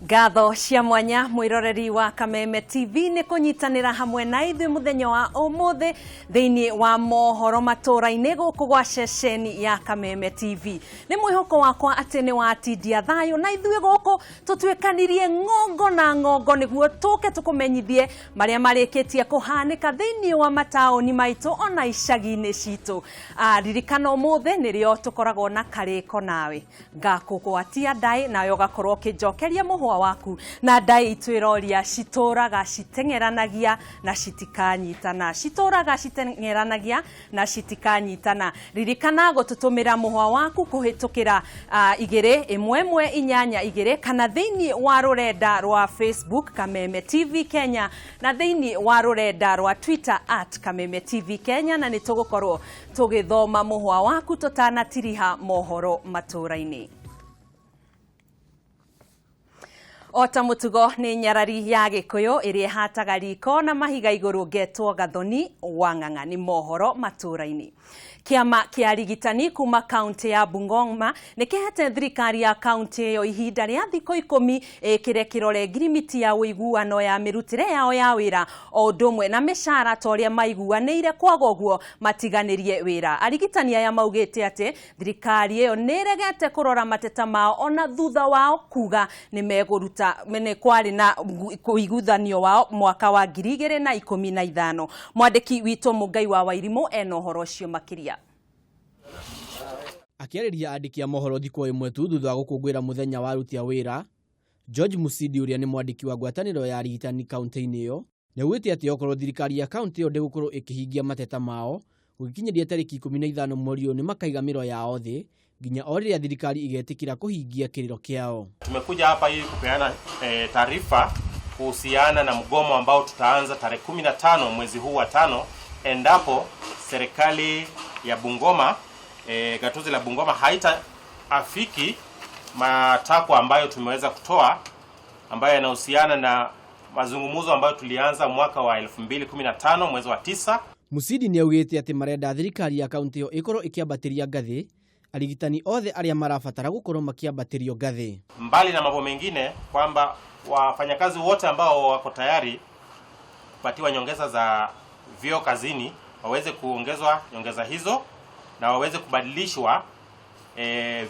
Ngatho cia mwanya mwiroreri wa Kameme TV nĩ kũnyitanĩra hamwe na ithuĩ mũthenya wa ũmũthĩ thĩinĩ wa mohoro matũra-inĩ gũkũ gwa ceceni ya Kameme TV. Nĩ mwĩhoko wakwa atĩ nĩ watindia thayũ na ithuĩ gũkũ tũtuĩkanirie ng'ongo na ng'ongo nĩguo tũke tũkũmenyithie marĩa marĩkĩtie kũhanĩka thĩinĩ wa mataũni maitũ ona icagi-inĩ citũ. Ririkana ũmũthĩ nĩrĩo tũkoragwo na karĩko nawe ngakũgwatia ndaĩ nawe ũgakorwo ũkĩnjokeria mũhwa waku na ndaĩ itũ ĩroria citũraga citeng'eranagia na citikanyitana, citũraga citeng'eranagia na citikanyitana. Ririkana gũtũtũmĩra mũhwa waku kũhĩtũkĩra 21182 kana thĩinĩ wa rũrenda rwa Facebook Kameme TV Kenya na thĩinĩ wa rũrenda rwa Twitter at Kameme TV Kenya, na nĩ tũgũkorwo tũgĩthoma mũhwa waku tũtanatiriha mohoro matũra-inĩ. O ta mũtugo nĩ nyarari ya Gĩkũyũ ĩrĩa ĩhataga riko na mahiga igũrũ ngetwo Gathoni wa Ng'ang'a. Nĩ mohoro matũra-inĩ. Kĩama kĩa arigitani kuma kaunti ya Bungoma nĩ kĩhete thirikari ya kaunti ĩyo ihinda rĩa thikũ 10 ĩkĩre kĩrore ngirimiti ya ũiguano ya mĩrutĩre yao ya wĩra o ũndũ ũmwe na mĩcara ta ũrĩa maiguanĩire, kwaga ũguo matiganĩrie wĩra. Arigitani aya maugĩte atĩ thirikari ĩyo nĩ ĩregete kũrora mateta mao ona thutha wao kuga nĩ megũruta nĩ kwarĩ na kũiguithanio wao mwaka wa 2015. Mwandĩki witũ Mũngai wa Wairimũ ena ũhoro ũcio makĩria. Akĩarĩria andĩki a mohoro thikũ ĩmwe tu thutha wa gũkũngũĩra mũthenya wa aruti a wĩra, George Musidi ũrĩa nĩ mwandĩki wa ngwatanĩro ya arigitani kaunti-inĩ ĩyo nĩaugĩte atĩ okorwo thirikari ya kaunti ĩyo ndĩgũkorwo ĩkĩhingia mateta mao gũgĩkinyĩria tarĩki 15 mweri ũyũ nĩ makaiga mĩro yao thĩ nginya o rĩrĩa thirikari igetĩkĩra kũhingia kĩrĩro kĩao. Tumekuja hapa ili kupeana taarifa kuhusiana na mgomo ambao tutaanza tarehe 15 mwezi huu wa 5 endapo serikali ya Bungoma, gatuzi la Bungoma haitaafiki matakwa ambayo tumeweza kutoa ambayo yanahusiana na mazungumzo ambayo tulianza mwaka wa 2015 mwezi wa 9. Musidi nĩaugĩte atĩ marenda thirikari ya kaunti ĩyo ĩkorwo ĩkĩambatĩria ngathĩ arigitani othe arĩa marabatara gũkorwo makĩambatĩrio ngathĩ. Mbali na mambo mengine kwamba wafanyakazi wote ambao wako tayari kupatiwa nyongeza za vyeo kazini waweze kuongezwa nyongeza hizo na waweze kubadilishwa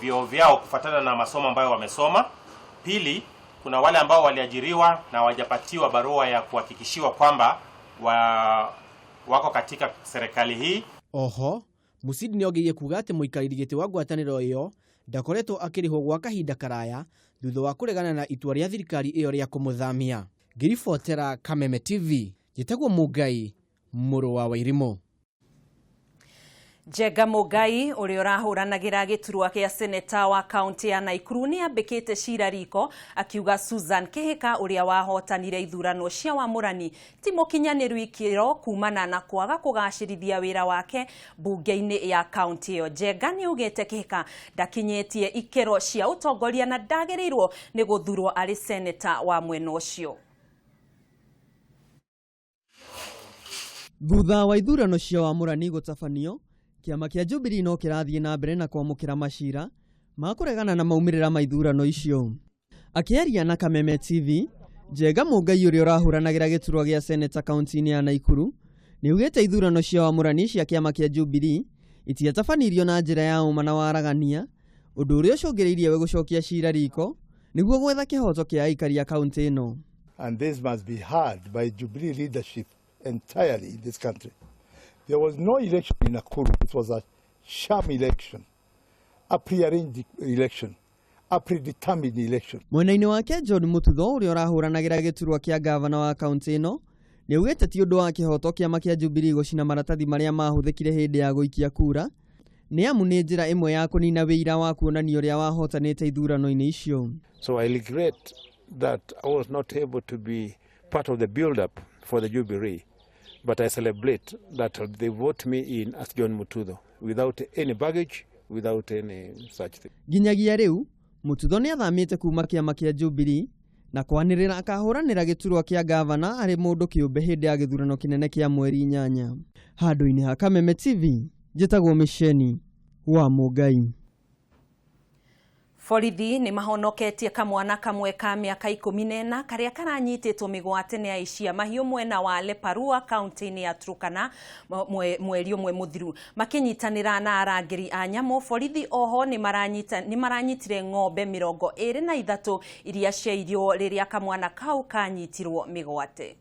vyeo vyao kufuatana na masomo ambayo wamesoma. Pili, kuna wale ambao waliajiriwa na hawajapatiwa barua ya kuhakikishiwa kwamba wako katika serikali hii. Oho, Musidi nĩongereire kuga atĩ mũikarĩri gĩtĩ wa ngwatanĩro ĩyo ndakoretwo akĩrĩhwo gwa kahinda karaya thutha wa kũregana na itua rĩa thirikari ĩyo rĩa kũmũthamia. Ngĩribotera Kameme TV, njĩtagwo Mũngai mũrũ wa Wairimũ. Njenga Mũngai ũrĩa ũrahũranagĩra gĩturwa kĩa seneta wa kaunti ya Nakuru nĩ ambĩkĩte cira riko akiuga Susan Kihika ũrĩa wahotanire ithurano cia wamũrani ti mũkinyanĩru ikĩro kumana na kwaga kũgacĩrithia wĩra wake mbunge-inĩ ya kaunti ĩyo. Njenga nĩ augĩte Kihika ndakinyĩtie ikĩro cia ũtongoria na ndagĩrĩirwo nĩ gũthurwo arĩ seneta wa mwena ũcio. Thutha wa ithurano cia wamũrani gũtabanio, kĩama kĩa Jubilee no kĩrathiĩ na mbere na kwamũkĩra macira ma kũregana na maumĩrĩra ma ithurano icio. Akĩaria na Kameme TV, Njenga Mũngai ũrĩa ũrahũranagĩra gĩturwa gĩa seneta kaunti-inĩ ya Nakuru nĩaugĩte ithurano cia wamũrani cia kĩama kĩa Jubilee itiatabanirio na njĩra ya ũma na waragania, ũndũ ũrĩa ũcũngĩrĩirie we gũcokia cira riko nĩguo gwetha kĩhoto kĩa aikari a kaunti ĩno. And this must be heard by Jubilee leadership entirely in this country. There was no election in Nakuru. It was a sham election, a prearranged election, a predetermined election. Mwena-inĩ wake John Mututho ũrĩa ũrahũranagĩra gĩturwa kĩa gavana wa kaunti ĩno nĩaugĩte ti ũndũ wa kĩhoto kĩama kĩa Jubilee gũcina maratathi marĩa mahũthĩkire hĩndĩ ya gũikia kura, nĩ amu nĩ njĩra ĩmwe ya kũnina wĩira wa kuonania ũrĩa wahotanĩte ithurano-inĩ icio. So I regret that I was not able to be part of the build-up for the Jubilee, but I celebrate that they vote me in as John Mututho without any baggage, without any such thing. Nginyagia rĩu Mututho nĩathamĩte kuma kĩama kĩa Jubilee na kwanĩrĩra akahũranĩra gĩturwa kĩa gavana arĩ mũndũ kĩũmbe hĩndĩ ya gĩthurano kĩnene kĩa mweri 8. Handũ-inĩ ha Kameme TV, njĩtagwo Mĩceni wa Mũngai. Borithi nĩ mahonoketie kamwana kamwe ka mĩaka 14 karĩa karanyitĩtwo mĩgwate nĩ aici a mahiũ mwena wa Leparua kaunti-inĩ ya Turkana mweri ũmwe mũthiru. Makĩnyitanĩra na arangĩri a nyamũ, borithi oho nĩ maranyitire ng'ombe 23 iria ciairio rĩrĩa kamwana kau kanyitirwo mĩgwate.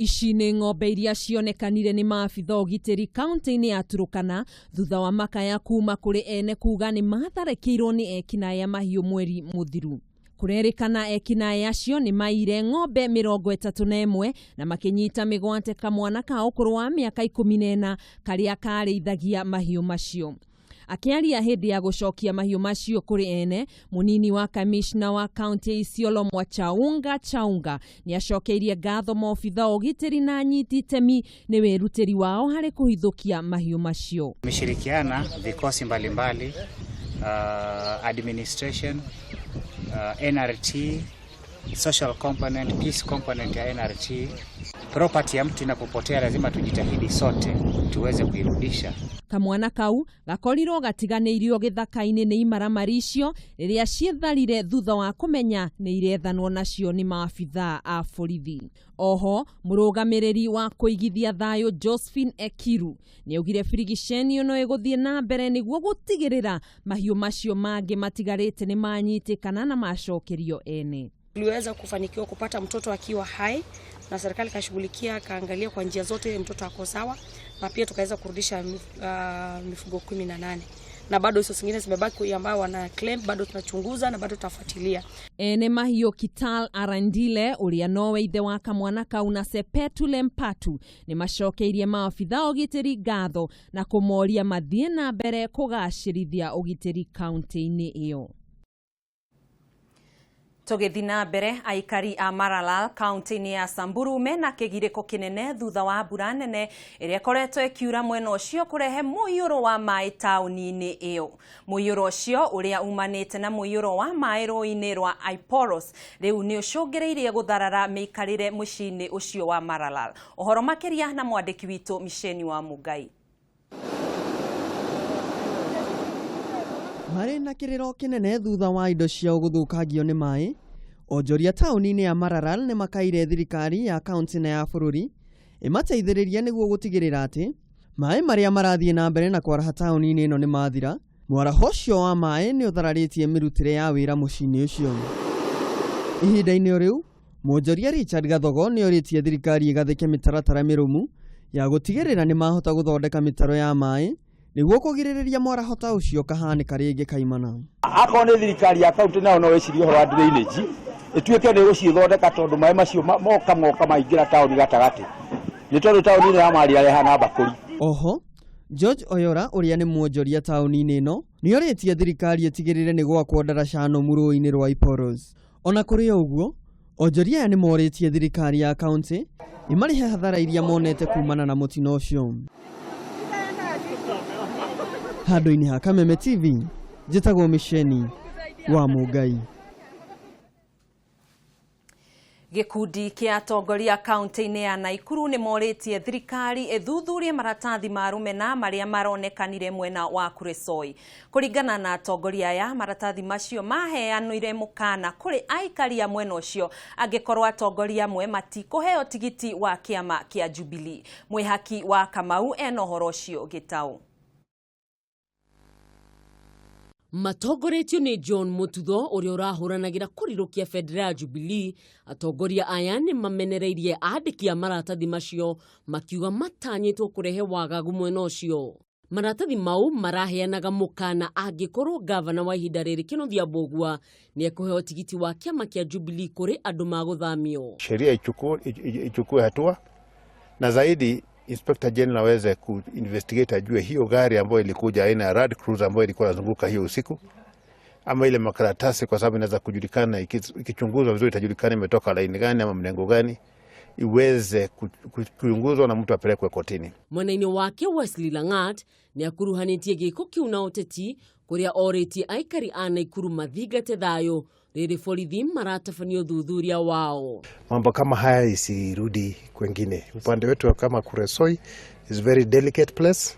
Ici nĩ ng'ombe iria cionekanire nĩ maabitha ũgitĩri kaunti-inĩ ya Turkana thutha wa makaya kuma kũrĩ ene kuga nĩ matharĩkĩirwo nĩ ekinaĩ a mahiũ mweri mũthiru. Kũrerĩkana ekinaĩ acio nĩ maire ng'ombe 31 na makĩnyita mĩgwate kamwana ka ũkũrũ wa mĩaka 14 karĩa karĩithagia mahiũ macio. Akĩaria hĩndĩ ya gũcokia mahiũ macio kũrĩ ene, mũnini wa kamishna wa kaunti ya Isiolo Mwachaunga Chaunga nĩacokeirie ngatho maobitha ũgitĩri na anyiti itemi nĩ wĩrutĩri wao harĩ kũhithũkia mahiũ macio. Tumeshirikiana vikosi mbalimbali, administration, NRT, social component, peace component ya NRT. Property ya mtu inapopotea lazima tujitahidi sote tuweze kuirudisha. Kamwana kau gakorirwo gatiganĩirio gĩthaka-inĩ nĩ imaramari icio rĩrĩa cietharire thutha wa kũmenya nĩ irethanwo nacio nĩ maabithaa a borithi. Oho mũrũgamĩrĩri wa kũigithia thayũ Josephine Ekiru nĩaugire birigiceni ĩno ĩgũthiĩ na mbere nĩguo gũtigĩrĩra mahiũ macio mangĩ matigarĩte nĩ manyitĩkana na macokerio ene. Tuliweza kufanikiwa kupata mtoto akiwa hai na serikali kashughulikia, kaangalia kwa njia zote mtoto ako sawa, na pia tukaweza kurudisha mifugo 18 na bado hizo zingine zimebaki ambao wana claim bado tunachunguza na bado tutafuatilia. Ene mahiũ Kital Arandile ũrĩa nowe ithe wa kamwana kau na Sepetu Lempatu nĩ macokeirie maabitha ũgitĩri ngatho na kũmoria mathiĩ na mbere kũgacĩrithia ũgitĩri kaunti-inĩ ĩyo. Tũgĩthiĩ na mbere, aikari a Maralal kaunti-inĩ ya Samburu mena kĩgirĩko kĩnene thutha wa mbura nene ĩrĩa ĩkoretwo ĩkiura mwena ũcio kũrehe mũiyũro wa maĩ taũni-inĩ ĩyo. Mũiyũro ũcio ũrĩa umanĩte na mũiyũro wa maĩ rũĩ-inĩ rwa Iporos rĩu nĩ ũcũngĩrĩirie gũtharara mĩikarĩre mũciĩ-inĩ ũcio wa Maralal. Ũhoro makĩria na mwandĩki witũ Misheni wa Mũngai. Marĩ na kĩrĩro kĩnene thutha wa indo ciao gũthũkangio nĩ maĩ, onjoria taũni-inĩ ya Maralal nĩ makaire thirikari ya kaunti na ya bũrũri ĩmateithĩrĩrie nĩguo gũtigĩrĩra atĩ maĩ marĩa marathiĩ na mbere na kwaraha taũni-inĩ ĩno nĩ mathira. Mwaraho ũcio wa maĩ nĩ ũthararĩtie mĩrutĩre ya wĩra mũciĩ-inĩ ũcio. Ihinda-inĩ o rĩu, mwonjoria Richard Gathogo nĩ orĩtie thirikari ĩgathĩke mĩtaratara mĩrũmu ya gũtigĩrĩra nĩ mahota gũthondeka mĩtaro ya maĩ nĩguo kũgirĩrĩria mwaraho ta ũcio kahanĩka rĩngĩ kaimana. Akorwo nĩ thirikari ya kaunti nayo no ĩcirie ũhoro wa drainage ĩtuĩke nĩ gũcithondeka tondũ maĩ macio moka moka maingĩra taũni gatagatĩ nĩ tondũ taũni ya Maralal ĩhana mbakũri. Oho George Oyora ũrĩa nĩ mwonjoria taũni-inĩ ĩno nĩ orĩtie thirikari ĩtigĩrĩre nĩ gwakwo ndaraca nũmu rũĩ-inĩ rwa Iporos. Ona kũrĩ o ũguo, onjoria aya nĩ morĩtie thirikari ya kaunti ĩmarĩhe hathara iria monete kumana na mũtino ũcio. Handũ-inĩ ha Kameme TV, njĩtagwo Misheni wa Mũngai. Gĩkundi kĩa atongoria kaunti-inĩ ya Naikuru nĩ morĩtie thirikari ĩthuthurie maratathi ma rũmena marĩa maronekanire mwena wa Kuresoi. Kũringana na atongoria aya, maratathi macio maheanire mũkana kũrĩ aikari a mwena ũcio angĩkorwo atongoria amwe matikũheo tigiti wa kĩama kĩa Jubilee. Mwĩhaki wa Kamau ena ũhoro ũcio gĩtaũ. Matongoretio nĩ John Mututho ũrĩa ũrahũranagĩra kũrirũkia bendera ya Jubilee, atongoria aya nĩ mamenereirie andĩki a maratathi macio makiuga matanyĩtwo kũrehe wagagu mwena ũcio. Maratathi mau maraheanaga mũkana angĩkorwo gavana wa ihinda rĩrĩ Kĩnuthia Mbũgua nĩ ekũheo tigiti wa kĩama kĩa Jubilee kũrĩ andũ magũthamio. Sheria ichukue hatua na zaidi Inspector General aweze kuinvestigate ajue hiyo gari ambayo ilikuja aina ya Land Cruiser ambayo ilikuwa inazunguka hiyo usiku ama ile makaratasi, kwa sababu inaweza kujulikana, ikichunguzwa vizuri itajulikana imetoka laini gani ama mlengo gani, iweze kuchunguzwa na mtu apelekwe kotini. Mwena-inĩ wake Wesley Langat nĩ akuruhanĩtie gĩko kĩu na ũteti kũrĩa orĩtie aikari a Naikuru mathingate thayũ rĩrĩ borithi maratabania ũthuthuria wao. Mambo kama haya isirudi kwengine. Upande wetu kama Kuresoi is very delicate place.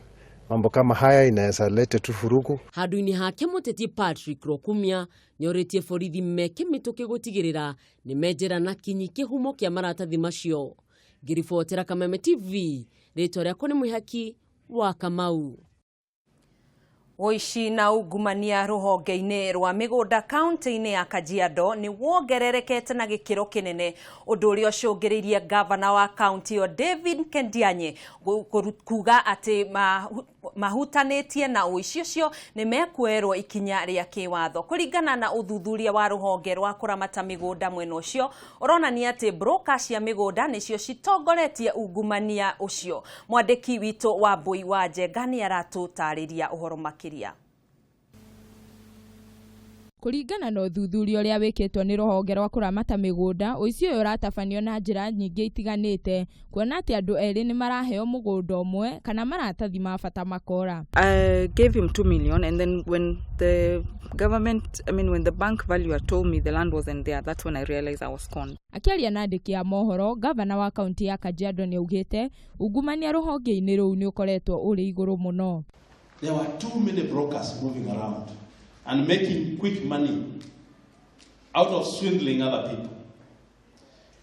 Mambo kama haya inaweza lete tu furugu. Handũ-inĩ hake mũteti Patrick Rokumia nĩorĩtie borithi meke mĩtũkĩ gũtigĩrĩra nĩmenjera na kinyi kĩhumo kĩa maratathi macio. Ngĩribotera Kameme TV, rĩtwa rĩakwa nĩ Mwĩhaki wa Kamau. Ũici na ungumania rũhonge-inĩ rwa mĩgũnda kaunti-inĩ ya Kajiado nĩ wongererekete na gĩkĩro kĩnene, ũndũ ũrĩa ũcũngĩrĩirie gavana wa kaunti ĩyo David Kendianye kuga atĩ mahutanĩtie na ũici ũcio nĩ mekuoerwo ikinya rĩa kĩwatho. Kũringana na ũthuthuria wa rũhonge rwa kũramata mĩgũnda mwena ũcio, ũronania atĩ broker cia mĩgũnda nĩcio citongoretie ungumania ũcio. Mwandĩki witũ wa Mbui wa Njenga nĩ aratũtarĩria ũhoro makĩria. Kũringana na ũthuthuria ũrĩa wĩkĩtwo nĩ rũhonge rwa kũramata mĩgũnda, ũici ũyũ ũratabanio na njĩra nyingĩ itiganĩte, kuona atĩ andũ erĩ nĩ maraheo mũgũnda ũmwe kana maratathi ma bata makora. I gave him 2 million, and then when the government, I mean when the bank valuer told me the land wasn't there, that's when I realized I was conned. Akĩaria na andĩki a mohoro, gavana wa kaunti ya Kajiado nĩ augĩte ungumania rũhonge-inĩ rũu nĩ ũkoretwo ũrĩ igũrũ mũno. There were too many brokers moving around and making quick money out of swindling other people.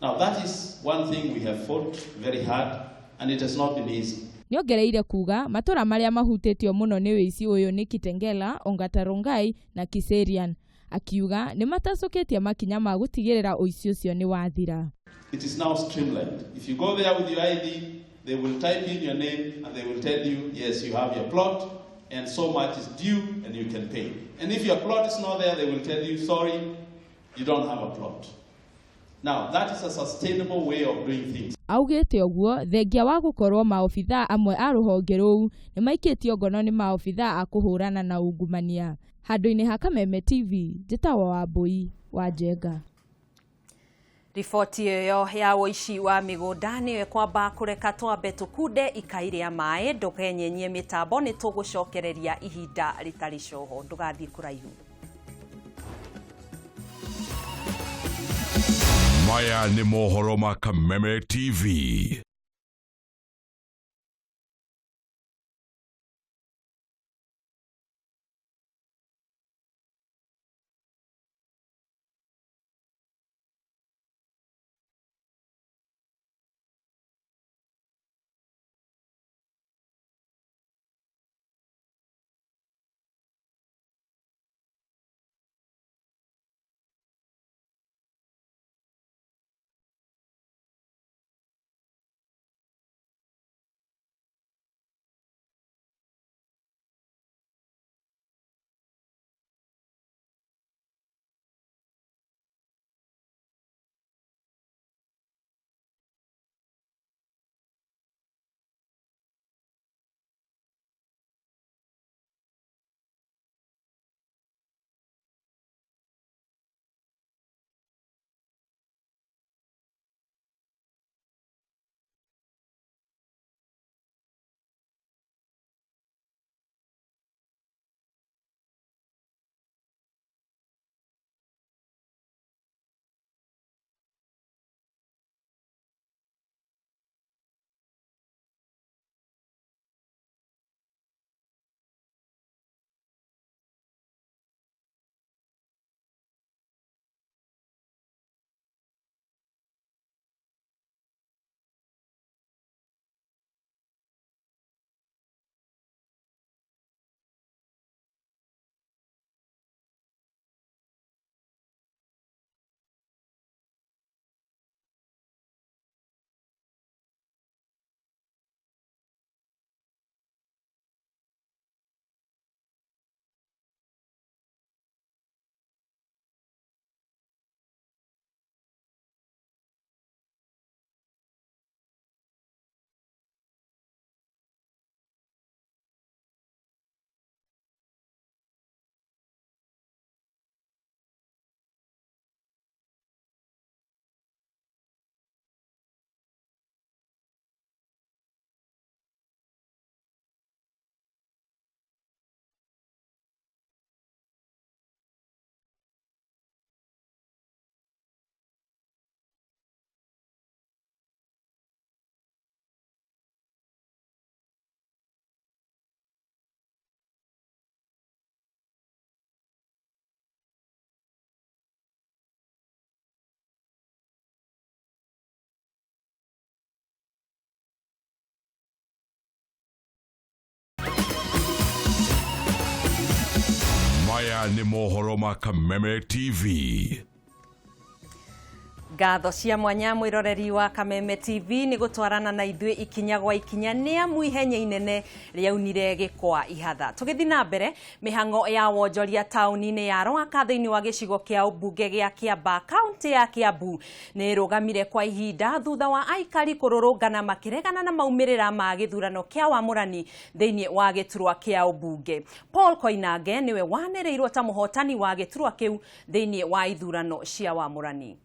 Now that is one thing we have fought very hard, and it has not been easy. Nĩongereire kuga matũra marĩa mahutĩtio mũno nĩ ũici ũyũ nĩ Kitengela, Ongata Rongai na Kiserian. Akiuga nĩ matacũkĩtie makinya ma gũtigĩrĩra ũici ũcio nĩ wathira. It is now streamlined. If you go there with your ID, they will type in your name and they will tell you, yes, you have your plot and so much is due and you can pay. And if your plot is not there, they will tell you, sorry, you don't have a plot. Now, that is a sustainable way of doing things. Augĩte ũguo thengia wa gũkorwo maobithaa amwe a rũhonge rũu nĩ maikĩtio ngono nĩ maobithaa a kũhũrana na ungumania. Handũ-inĩ ha Kameme TV, njĩtagwo Wambui wa Njenga. Riboti ĩyo ya ũici wa mĩgũnda nĩyo ĩkwamba kũreka twambe tũkunde ikai rĩa maĩ, ndũkenyenyie mĩtambo, nĩ tũgũcokereria ihinda rĩtarĩ coho, ndũgathiĩ kũraihu. Maya nĩ mohoro ma Kameme TV. Maya nĩ mohoro ma Kameme TV. Ngatho cia mwanya mwiroreri wa Kameme TV nĩ gũtwarana na ithuĩ ikinya gwa ikinya nĩ amu ihenya inene rĩaunire gĩkwa ihatha. Tũgĩthiĩ na mbere, mĩhang'o ya wonjoria taũni-inĩ ya Rwaka thĩinĩ wa gĩcigo kĩa ũmbunge gĩa Kĩambaa kaũntĩ ya Kĩambu nĩ ĩrũgamire kwa ihinda thutha wa aikari kũrũrũngana makĩregana na maumĩrĩra ma gĩthurano kĩa wamũrani thĩinĩ wa gĩturwa kĩa ũmbunge. Paul Koinange nĩwe wanĩrĩirwo ta mũhotani wa gĩturwa kĩu thĩinĩ wa ithurano cia wamũrani.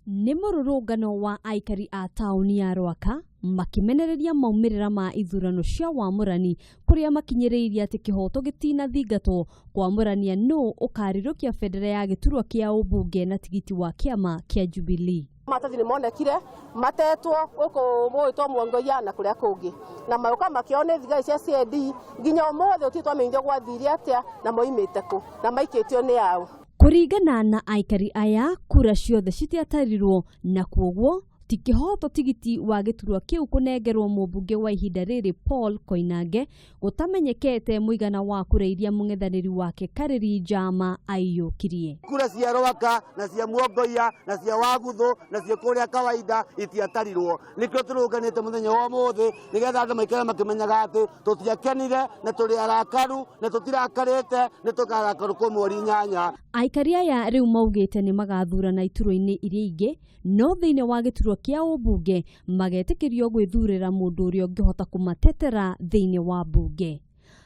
Nĩ mũrũrũngano wa aikari a taũni ya Rwaka makĩmenereria maumĩrĩra ma ithurano cia wamũrani kũrĩa makinyĩrĩirie atĩ kĩhoto gĩtinathingatwo kwamũrania nũ ũkarirũkia bendera ya gĩturwa kĩa ũmbunge na tigiti wa kĩama kĩa Jubilee. Maratathi nĩ monekire matetwo gũkũ mũgwĩtwo Mwongoia na kũrĩa kũngĩ, na magũka makĩoywo nĩ thigari cia CID nginya ũmũthĩ gũtirĩ twamenyithio gwathire atĩa na moimĩte kũ na maikĩtio nĩ aũ. Kũringana na aikari aya, kura ciothe citiatarirwo na kwoguo ti kĩhoto tigiti wa gĩturwa kĩu kũnengerwo mũmbunge wa ihinda rĩrĩ Paul Koinange gũtamenyekete mũigana wa kura iria mũng'ethanĩri wake Karĩri Njama aiyũkirie. Kura cia Rwaka na cia Mwongoia na cia Waguthu na cia kũrĩa kawaida itiatarirwo. Nĩkĩo tũrũnganĩte mũthenya wa ũmũthĩ nĩgetha andũ maikare makĩmenyaga atĩ tũtiakenire na tũrĩ arakaru na tũtirakarĩte, nĩ tũkarakaru kwa mweri 8. Aikari aya rĩu maugĩte nĩ magathurana iturwa-inĩ iria ingĩ, no thĩinĩ wa gĩturwa kĩa ũmbunge magetĩkĩrio gwĩthurĩra mũndũ ũrĩa ũngĩhota kũmatetera thĩinĩ wa mbunge.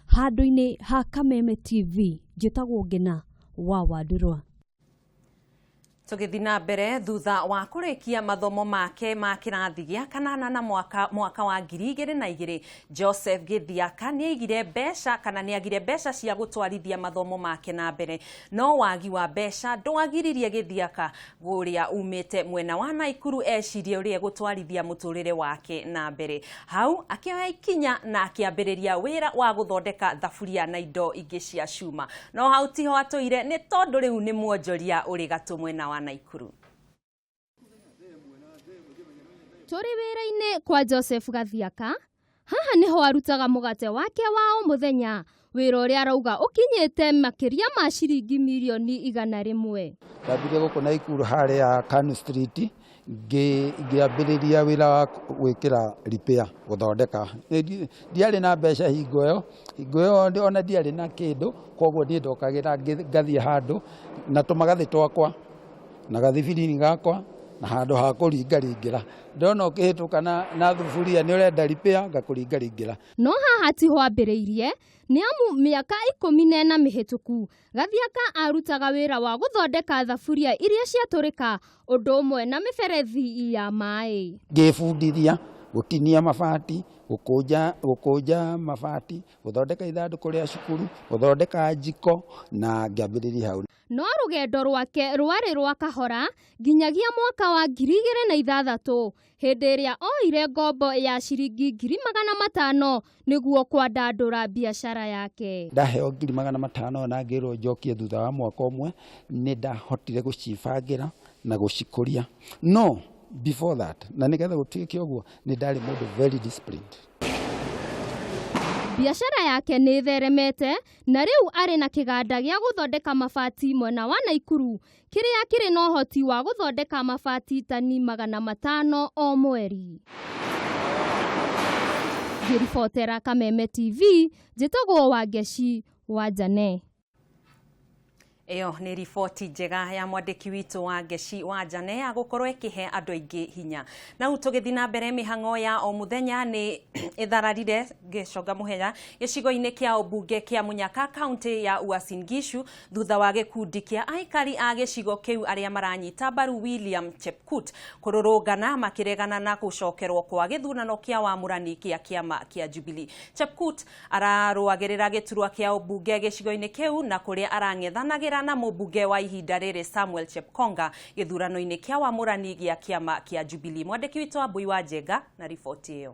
Handũ-inĩ ha Kameme TV, njĩtagwo Ngena wa Wandũrwa. Tũgĩthiĩ na mbere, thutha wa kũrĩkia mathomo make ma kĩrathi gĩa kanana na mwaka wa 2002, Joseph Gĩthiaka nĩaigire mbeca kana nĩagire mbeca cia gũtwarithia mathomo make na mbere, no wagi wa mbeca ndwagiririe Gĩthiaka ũrĩa umĩte mwena wa Naikuru ecirie ũrĩa gũtwarithia mũtũrĩre wake na mbere. Hau akĩoya ikinya na akĩambĩrĩria wĩra wa gũthondeka thaburia na indo ingĩ cia cuma, no hau tiho atũire nĩ tondũ rĩu nĩ mwonjoria ũrĩ gatũ mwena wa Naikuru. Tũrĩ wĩra-inĩ kwa Joseph Gathiaka, haha nĩho arutaga mũgate wake wa o mũthenya, wĩra ũrĩa arauga ũkinyĩte makĩria ma ciringi mirioni 100. Ndambire gũkũ Naikuru harĩa Kanu Street ngĩambĩrĩria wĩra wa gwĩkĩra repair, gũthondeka. Ndiarĩ na mbeca hingo ĩyo, ona ndiarĩ na kĩndũ, koguo niĩ ndokagĩra ngathiĩ handũ na tũmagathĩ twakwa na gathibirini gakwa na handũ ha kũringaringĩra. Ndona ũkĩhĩtũka na thuburia nĩ ũrenda repair, ngakũringaringĩra. No haha tiho ambĩrĩirie, nĩ amu mĩaka 14 mĩhĩtũku Gathiaka arutaga wĩra wa gũthondeka thaburia iria ciatũrĩka ũndũ ũmwe na mĩberethi ya maĩ. Ngĩbundithia gũtinia mabati, gũkũnja mabati, gũthondeka ithandũkũ rĩa cukuru, gũthondeka njiko na ngĩambĩrĩria hau. No rũgendo rwake rwarĩ rwa kahora nginyagia mwaka wa 2006 hĩndĩ ĩrĩa oire ngombo ya ciringi 500,000 nĩguo kwandandũra biacara yake. Ndaheo 500,000 na ngĩrwo njokie thutha wa mwaka ũmwe, nĩ ndahotire gũcibangĩra na gũcikũria. No before that, na nĩgetha gũtuĩke ũguo, nĩ ndarĩ mũndũ very disciplined. Biacara yake nĩ ĩtheremete na rĩu arĩ na kĩganda gĩa gũthondeka mabati mwena wa Naikuru kĩrĩa kĩrĩ na ũhoti wa gũthondeka mabati tani 500 o mweri. Ngĩribotera Kameme TV, njĩtagwo Wangeci wa Jane. Ĩyo nĩ riboti njega ya mwandĩki witũ wa Ngeci wa Jane ya gũkorwo ĩkĩhe andũ aingĩ hinya. Na rĩu tũgĩthiĩ na mbere, mĩhang'o ya o mũthenya nĩ ĩthararire gĩconga mũhera gĩcigo-inĩ kĩa ũmbunge kĩa Munyaka kaũntĩ ya Uasin Gishu thutha wa gĩkundi kĩa aikari a gĩcigo kĩu arĩa maranyita mbaru William Chepkut kũrũrũngana makĩregana na gũcokerwo kwa gĩthurano kĩa wamũrani kĩa kĩama kĩa Jubilee. Chepkut ararũagĩrĩra gĩturwa kĩa ũmbunge gĩcigo-inĩ kĩu na kũrĩa arang'ethanagĩra na mũmbunge wa ihinda rĩrĩ Samuel Chepkonga gĩthurano-inĩ kĩa wamũrani gĩa kĩama kĩa Jubilee. Mwandĩki witũ Wambui wa Njenga na riboti ĩyo.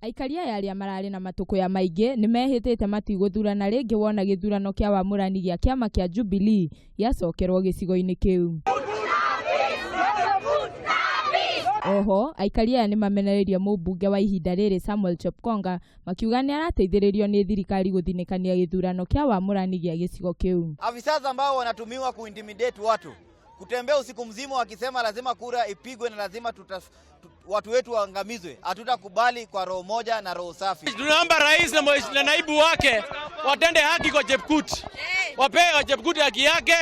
Aikari aya arĩa mararĩ na matũkũya maingĩ nĩ mehĩtĩte matigũthurana rĩngĩ wona gĩthurano kĩa wamũrani gĩa kĩama kĩa Jubilee gĩacokerwo gĩcigo-inĩ kĩu. Oho aikari aya nĩmamenereirie mũmbunge wa ihinda rĩrĩ Samuel Chepkonga makiuga nĩarateithĩrĩrio nĩ thirikari gũthinĩkania gĩthurano kĩa wamũrani gĩa gĩcigo kĩu. Afisa ambao wanatumiwa kuintimidate watu kutembea usiku mzima wakisema lazima kura ipigwe na lazima watu wetu waangamizwe. Hatutakubali kwa roho moja na roho safi. Tunaomba rais na naibu wake watende haki kwa Chepkut, wapewe Chepkut haki yake.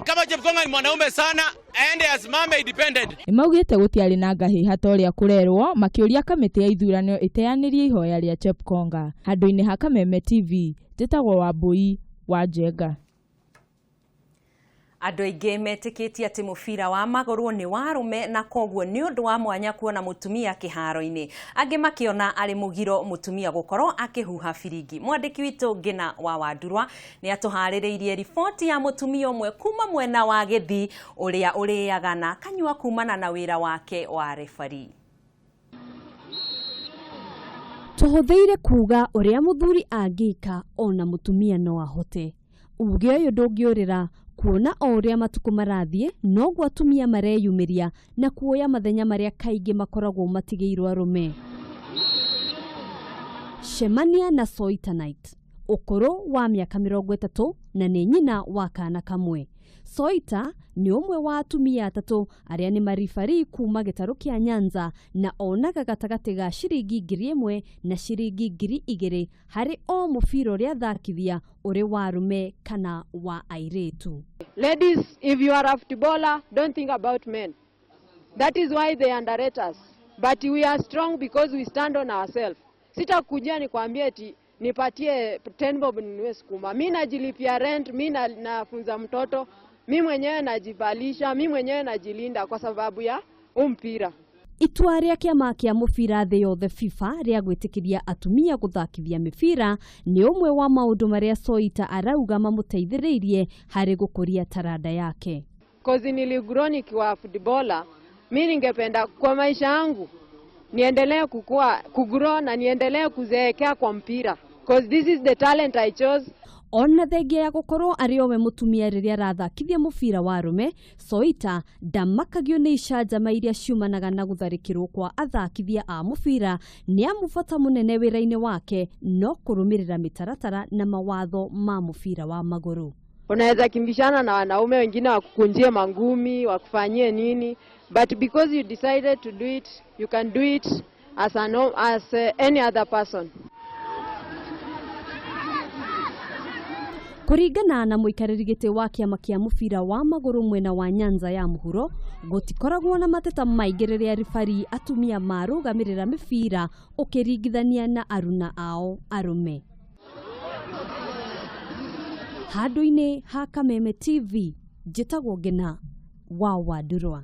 Kama Chepkonga ni mwanaume sana, aende asimame independent. Nĩmaugĩte gũtiarĩ na ngahĩha ta ũrĩa kũrerwo, makĩũria kamĩtĩ ya ithurano ĩteanĩrie ihoya rĩa Chepkonga. Handũ-inĩ ha Kameme TV, njĩtagwo Wambui wa Njenga. Andũ aingĩ metĩkĩtie atĩ mũbira wa magũrũ nĩ wa arũme na koguo nĩ ũndũ wa mwanya kuona mũtumia kĩharo-inĩ. Angĩ makĩona arĩ mũgiro mũtumia gũkorwo akĩhuha biringi. Mwandĩki witũ Ngina wa Wandurwa nĩ atũharĩrĩirie riboti ya mũtumia ũmwe kuma mwena wa Gĩthii ũrĩa ũrĩaga na akanyua kumana na wĩra wake wa refarii. Tũhũthĩire kuga ũrĩa mũthuri angĩka ona mũtumia no ahote. Uge ũyũ ndũngĩũrĩra kuona o ũrĩa matukũ marathiĩ noguo atumia mareyumĩria na kuoya mathenya marĩa kaingĩ makoragwo matigĩirwo arũme. Cemania na Soitanite, ũkũrũ wa mĩaka 30 na nĩ nyina wa kana kamwe. Soita nĩ ũmwe wa atumia atatũ arĩa nĩ maribari kuma gĩtarũ kĩa Nyanza na onaga gatagatĩ ga ciringi 1,000 na ciringi 2,000 harĩ o mũbira ũrĩa athakithia ũrĩ wa arũme kana wa airĩtu. Ladies, if you are a footballer, don't think about men. That is why they underrate us. But we are strong because we stand on ourselves. Sitakujia nikwambie eti nipatie 10 bob ninunue sukuma. Mimi najilipia rent, mimi nafunza mtoto, mimi mwenyewe najivalisha, mimi mwenyewe najilinda kwa sababu ya mpira. Itua rĩa kĩama kĩa mũbira thĩ yothe FIFA rĩa gwĩtĩkĩria atumia gũthakithia mĩbira nĩ ũmwe wa maũndũ marĩa Soita arauga mamũteithĩrĩirie harĩ gũkũria taranda yake. Kozi niligrow nikiwa footballer, mimi ningependa kwa maisha yangu niendelee kugrow na niendelee kuzeekea kwa mpira. Cause this is the talent I chose. Ona thengia ya gũkorwo arĩ owe mũtumia rĩrĩa arathakithia mũbira wa arũme, Soita ndamakagio nĩ icanjama iria ciumanaga na gũtharĩkĩrwo kwa athakithia a mũbira nĩ amu bata mũnene wĩra-inĩ wake no kũrũmĩrĩra mĩtaratara na mawatho ma mũbira wa magũrũ. Unaweza kimbishana na wanaume wengine wakukunjie mangumi, wakufanyie nini, but because you decided to do it, you can do it as any other person. Kũringana na mũikarĩri gĩtĩ wa kĩama kĩa mũbira wa magũrũ mwena wa Nyanza ya mũhuro, gũtikoragwo na mateta maingĩ rĩrĩa ribari atumia marũgamĩrĩra mĩbira ũkĩringithania na aruna ao arũme. Handũ-inĩ ha Kameme TV, njĩtagwo Ngina wa Wandurwa.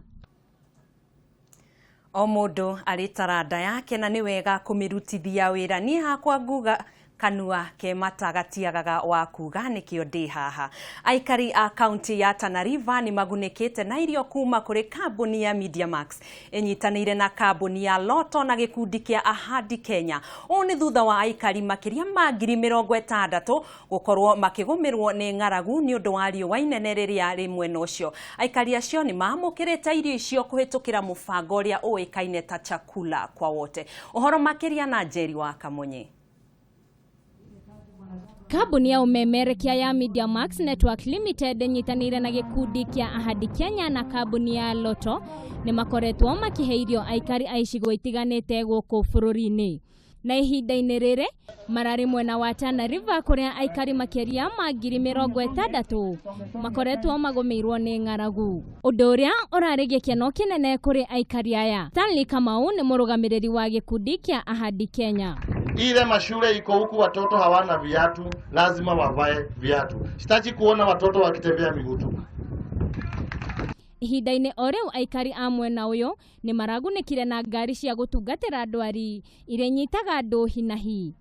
O mũndũ arĩ taranda yake na nĩ wega kũmĩrutithia wĩra. Niĩ hakwa nguga kanua ke mata gatiagaga wa kuga nĩkĩo ndĩ haha. Aikari a kaunti ya Tana River nĩ magunĩkĩte na irio kuma kũrĩ kambuni ya Mediamax ĩnyitanĩire na kambuni ya Lotto na gĩkundi kĩa Ahadi Kenya. Ũũ nĩ thutha wa aikari makĩria ma 60,000 gũkorwo makĩgũmĩrwo nĩ ng'aragu nĩ ũndũ wa riũa inene rĩrĩa rĩ mwena ũcio. Aikari acio nĩ maamũkĩrĩte irio icio kũhĩtũkĩra mũbango ũrĩa ũĩkaine ta Chakula kwa Wote. Ũhoro makĩria na Njeri wa Kamunyi. Kambuni ya ũmemerekia ya Mediamax Network Limited ĩnyitanĩire na gĩkundi kĩa Ahadi Kenya na kambuni ya Lotto nĩ makoretwo makĩhe irio aikari a icigo itiganĩte gũkũ bũrũri-inĩ. Na ihinda-inĩ rĩrĩ mararĩ mwena wa Tana River kũrĩa aikari makĩria ma 60,000 makoretwo magũmĩirwo nĩ ng'aragu, ũndũ ũrĩa ũrarĩ gĩkeno kĩnene kũrĩ aikari aya. Stanley Kamau nĩ mũrũgamĩrĩri wa gĩkundi kĩa Ahadi Kenya. Ile mashule iko huku watoto hawana viatu, lazima wavae viatu. Sitaki kuona watoto wakitembea miguu tupu. Ihinda-inĩ o rĩu aikari a mwena ũyũ nĩ maragunĩkire na ngari cia gũtungatĩra ndwari iria inyitaga andũ hinahi.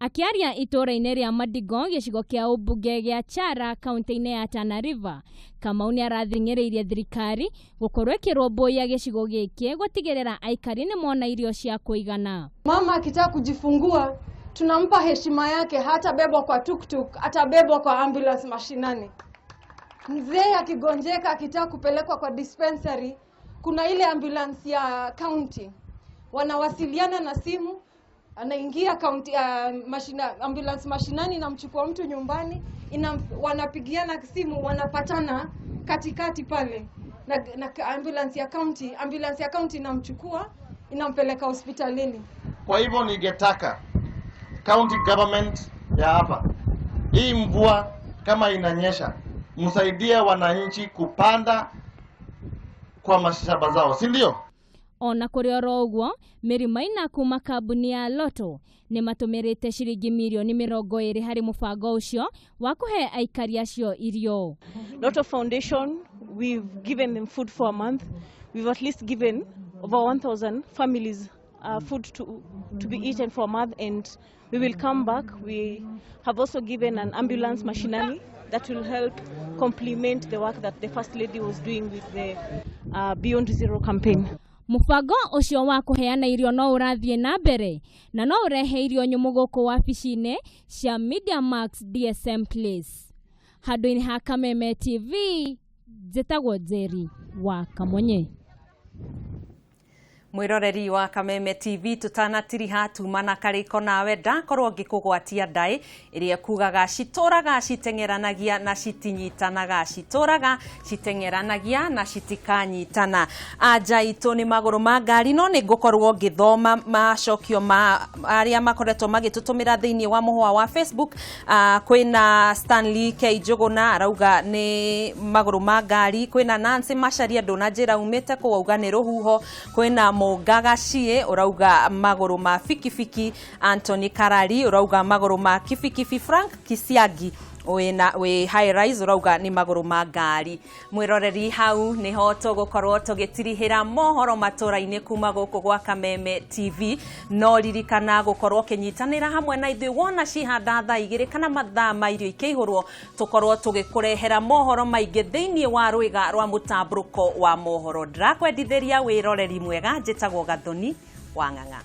Akĩaria itũũra-inĩ rĩa Madigo gĩcigo kĩa ũmbunge gĩa Chara kaunti-inĩ ya Tana River, Kamau nĩ arathing'ĩrĩirie thirikari gũkorwo ĩkĩrũmbũiya gĩcigo gĩkĩ gũtigĩrĩra aikari nĩ mona irio cia kũigana. Mama akitaka kujifungua tunampa heshima yake, hatabebwa kwa tuktuk, atabebwa kwa ambulance mashinani. Mzee akigonjeka akitaka kupelekwa kwa dispensary, Kuna ile ambulance ya county, wanawasiliana na simu, anaingia county, ambulance mashinani inamchukua mtu nyumbani, wanapigiana simu, wanapatana katikati pale na ambulance ya county, ambulance ya county inamchukua inampeleka hospitalini. Kwa hivyo ningetaka county government ya hapa, hii mvua kama inanyesha, msaidie wananchi kupanda kwa mashamba zao, si ndio? Ona kũrĩ oro ũguo, Mary Maina kuma kambuni ya Lotto nĩ matũmĩrĩte ciringi mirioni 20 harĩ mũbango ũcio wa kũhe aikari acio irio. Lotto Foundation, we've given them food for a month. We've at least given over 1,000 families food to be eaten for a month, and we will come back. We have also given an ambulance mashinani that will help complement the work that the First Lady was doing with the Beyond Zero campaign. Mũbango ũcio wa kũheana irio no ũrathiĩ na mbere na no ũrehe irio nyũmũ gũkũ wabici-inĩ cia Media Max DSM Place. Handũ-inĩ ha Kameme TV, njĩtagwo Njeri wa Kamonye. Mwiroreri wa Kameme TV, tutanatiriha tuma na kariko nawe ndakorwo ngikugwatia ndaĩ ĩrĩa kugaga citũraga citeng'eranagia na citinyitanaga, citũraga citeng'eranagia na citikanyitana. Anja itũ nĩ magũrũ ma ngari, no nĩ ngũkorwo ngĩthoma macokio ma arĩa makoretwo magĩtũtũmĩra thĩinĩ wa mũhwa wa Facebook. Kwĩna Stanley K Njũgũna arauga nĩ magũrũ ma ngari, kwĩna Nancy Macharia ndũnanjĩra umĩte kũ, auga nĩ rũhuho, kwĩna Mũngaga Ciĩ ũrauga magũrũ ma bikibiki, Anthony Karari ũrauga magũrũ ma kibikibi, Frank Kisiagi wĩna wĩ high rise ũrauga nĩ magũrũ ma ngari. Mwĩroreri, hau nĩho tũgũkorwo tũgĩtirihĩra mohoro matũra-inĩ kuma gũkũ gwa Kameme TV. No ririkana gũkorwo ũkĩnyitanĩra hamwe na ithuĩ wona cihanda thaa 2 kana mathaa ma irio ikĩihũrwo, tũkorwo tũgĩkũrehera mohoro maingĩ thĩinĩ wa rwĩga rwa mũtambũrũko wa mohoro. Ndĩrakwendithĩria wĩroreri mwega. Njĩtagwo Gathoni wa Ng'ang'a.